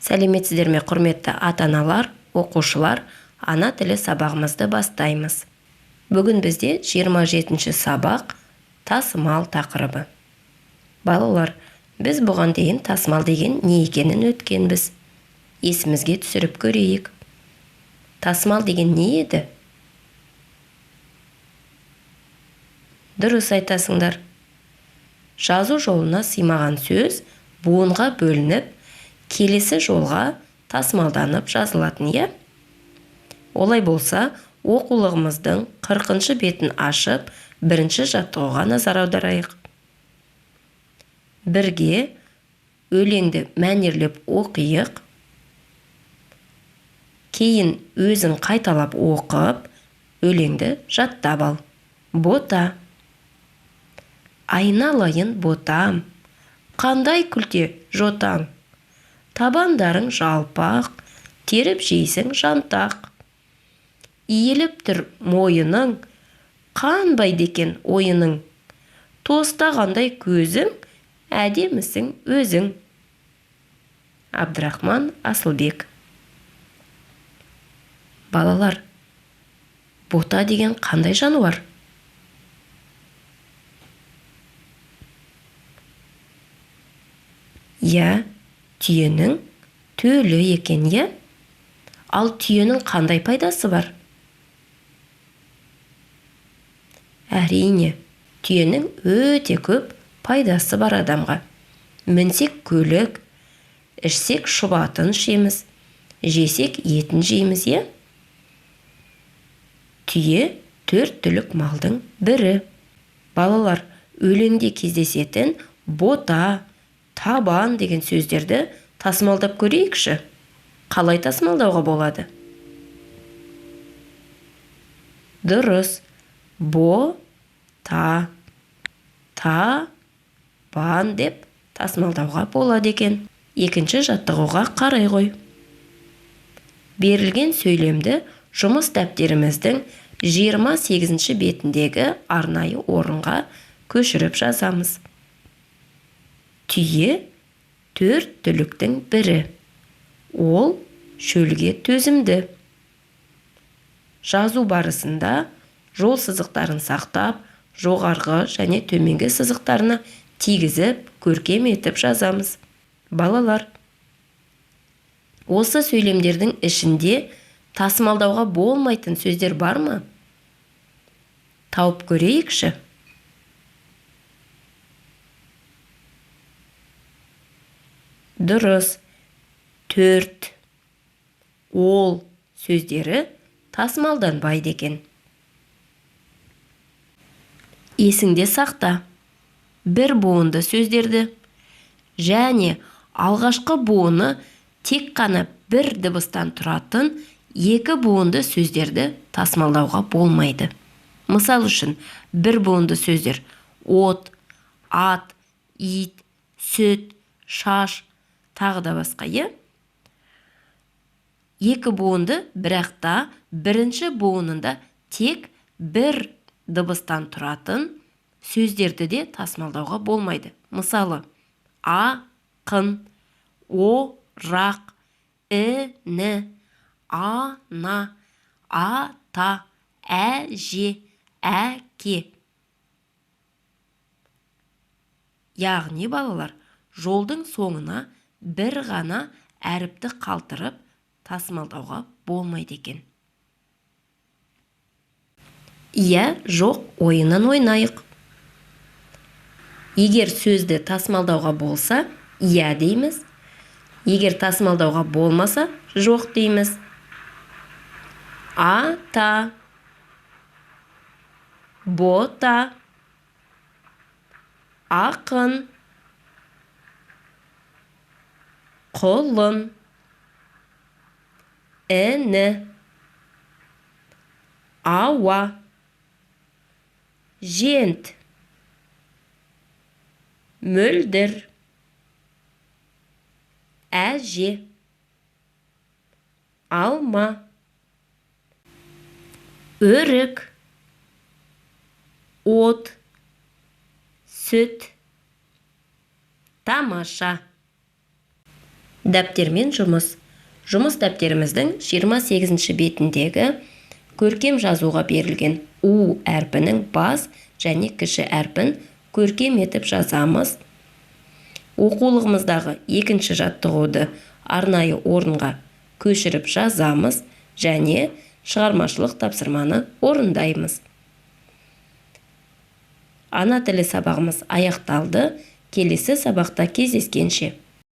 Сәлеметсіздер ме, құрметті ата-аналар, оқушылар, ана тілі сабағымызды бастаймыз. Бүгін бізде 27-ші сабақ тасымал тақырыбы. Балалар, біз бұған дейін тасымал деген не екенін өткенбіз. Есімізге түсіріп көрейік. Тасымал деген не еді? Дұрыс айтасыңдар. Жазу жолына сыймаған сөз буынға бөлініп, келесі жолға тасымалданып жазылатын, иә? Олай болса, оқулығымыздың 40-шы бетін ашып, бірінші жаттығуға назар аударайық. Бірге өлеңді мәнерлеп оқиық. Кейін өзің қайталап оқып, өлеңді жаттап ал. Бота. Айналайын ботам, қандай күлте жотаң. Табандарың жалпақ, теріп жейсің жантақ. Иіліп тұр мойының, қанбайды екен ойының. Тостағандай көзің, әдемісің өзің. Абдрахман Асылбек. Балалар, бота деген қандай жануар? Иә, түйенің төлі екен, иә? Ал түйенің қандай пайдасы бар? Әрине, түйенің өте көп пайдасы бар адамға. Мінсек көлік, ішсек шұбатын ішеміз, жесек етін жейміз, иә? Түйе төрт түлік малдың бірі. Балалар, өлеңде кездесетін бота, табан деген сөздерді тасымалдап көрейікші. Қалай тасымалдауға болады? Дұрыс. Бо, та, та, бан деп тасымалдауға болады екен. Екінші жаттығуға қарай ғой. Берілген сөйлемді жұмыс дәптеріміздің 28-ші бетіндегі арнайы орынға көшіріп жазамыз. Түйе төрт түліктің бірі. Ол шөлге төзімді. Жазу барысында жол сызықтарын сақтап, жоғарғы және төменгі сызықтарына тигізіп, көркем етіп жазамыз. Балалар, осы сөйлемдердің ішінде тасымалдауға болмайтын сөздер бар ма? Тауып көрейікші. Дұрыс. Төрт, ол сөздері тасымалданбайды екен. Есіңде сақта. Бір буынды сөздерді және алғашқы буыны тек қана бір дыбыстан тұратын екі буынды сөздерді тасымалдауға болмайды. Мысал үшін, бір буынды сөздер от, ат, ит, сүт, шаш, тағы да басқа, иә? Екі буынды, бірақ та бірінші буынында тек бір дыбыстан тұратын сөздерді де тасымалдауға болмайды. Мысалы, а, қын, о, рақ, і, ні, а, на, а, та, ә, же, ә, ке. Яғни, балалар, жолдың соңына бір ғана әріпті қалтырып тасымалдауға болмайды екен. Иә, жоқ ойынын ойнайық. Егер сөзді тасымалдауға болса, иә дейміз. Егер тасымалдауға болмаса, жоқ дейміз. Ата, бота, ақын, құлын, іні, ауа, жент, мөлдір, әже, алма, өрік, от, сүт, тамаша. Дәптермен жұмыс. Жұмыс дәптеріміздің 28 бетіндегі көркем жазуға берілген У әрпінің бас және кіші әрпін көркем етіп жазамыз. Оқулығымыздағы екінші жаттығуды арнайы орынға көшіріп жазамыз және шығармашылық тапсырманы орындаймыз. Ана тілі сабағымыз аяқталды. Келесі сабақта кездескенше.